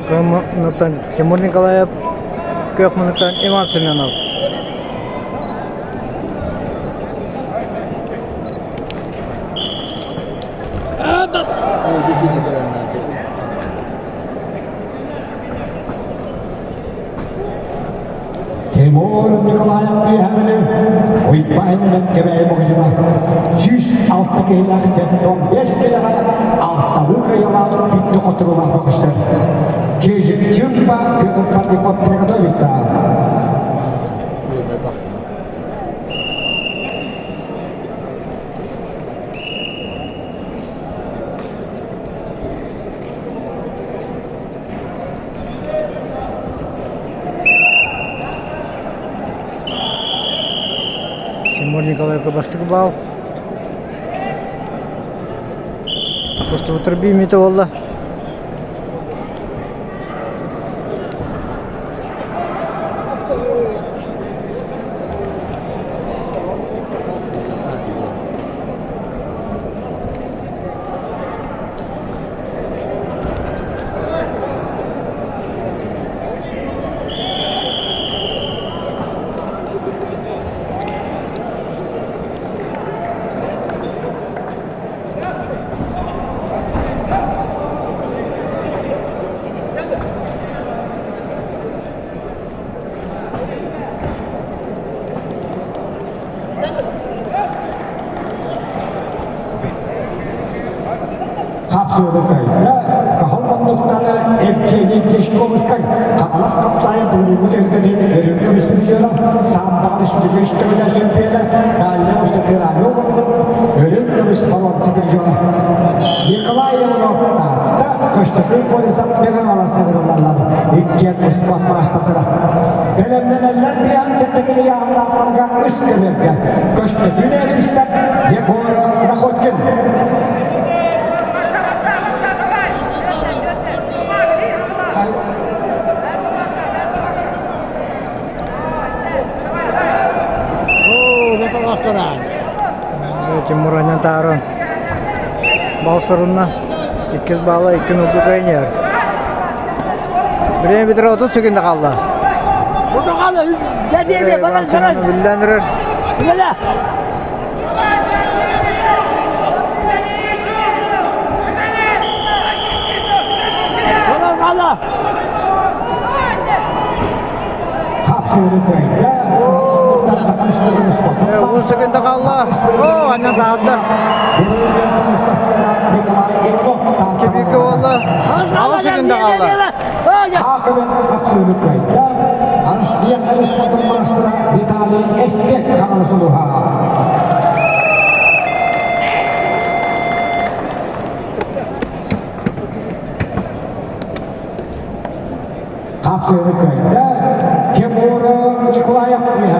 Мунуктан Тимур Николаев, Күөх мунуктан Иван Семенов. Тимур Николаев Пиһэмили Уйбаһынынан Кэбээйи Мугузина 106 киһилээх 75 килэҕэ алталыы кыайыылаах бүттэ хотуруулаах бөҕөстөр. Кижик Чымпа Петр Парников приготовится. Тимур Николаевка бастакы баал. Костубутар биимите буолла. Хапсыаны кыайда Каһыл муннуктара Евгений Дешковскай Хаҥалас хапсаайын былырыыҥҥы түһүлгэтин өрүн көмүс призера Самбаҕа республика үстүгүнэ чемпиона Дальний Восток оҕолорун өрүн көмүс боруонса призера Николай Иванов Таатта Көстөкүүн Колесов Хаҥалас ыҥырыллаллар иккиэн успуорт маастардара бэлэмнэнэллэр биһан сэттэ ыйааһыннаахтарга үс көбүөргэ Көстөкүүн Эверстов Егор Находкин. Тимур Анятарон бал сорунна. Иккис баала икки нолга кыайан Время бүтэр 30 секунда хаалла. Биллэн эрэр. Хапсыыны кыайда. Уус секунда хаалла. О, аннан таһаарда. Кибике буолла. 6 секунда хаалла. Акыбенко хапсыыны кыайда. Россия спортун маастара Виталий Эспек Хаҥалас улууһа. Хапсыыны кыайда Тимур Николаев.